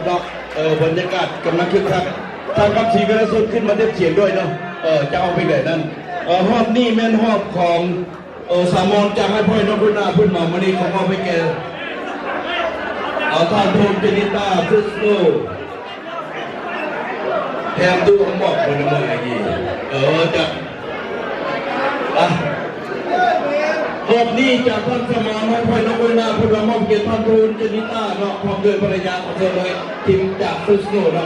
ເນາະ ເອີ ບັນຍາກາດກຳລັງຄຶກຄັກ. ທ່ານຄຳສີ ວິລະສົດ ຂຶ້ນມາເດັບສຽງດ້ວຍເນາະ. ເອີ ຈະເອົາເພງໃດນັ້ນ? ເອີ ຮອບນີ້ແມ່ນຮອບຂອງ ເອີ ສາວມອນຈາກໄຮ່ພ້ອຍ ໜອງໂພນາ ເພິ່ນມາມື້ນີ້ ຂໍມອບໃຫ້ແກ່ ເອີ ທ່ານໂທນ ເຈນິຕາ ເຟສໂນ ແຖມດູຂອງບອກເພິ່ນມາໃຫ້ດີ. ເອີ ຈະ ອ່ະ ຮອບນີ້ຈາກທ່ານສະໝອນ ໄຮ່ພ້ອຍ ໜອງໂພນາ ເພິ່ນມາມອບກຽດທ່ານໂທນ ເຈນິຕາເນາະ ພ້ອມດ້ວຍພັນລະຍາຂອງເພິ່ນເລີຍ ທີມຈາກ Fresno ເນາະ.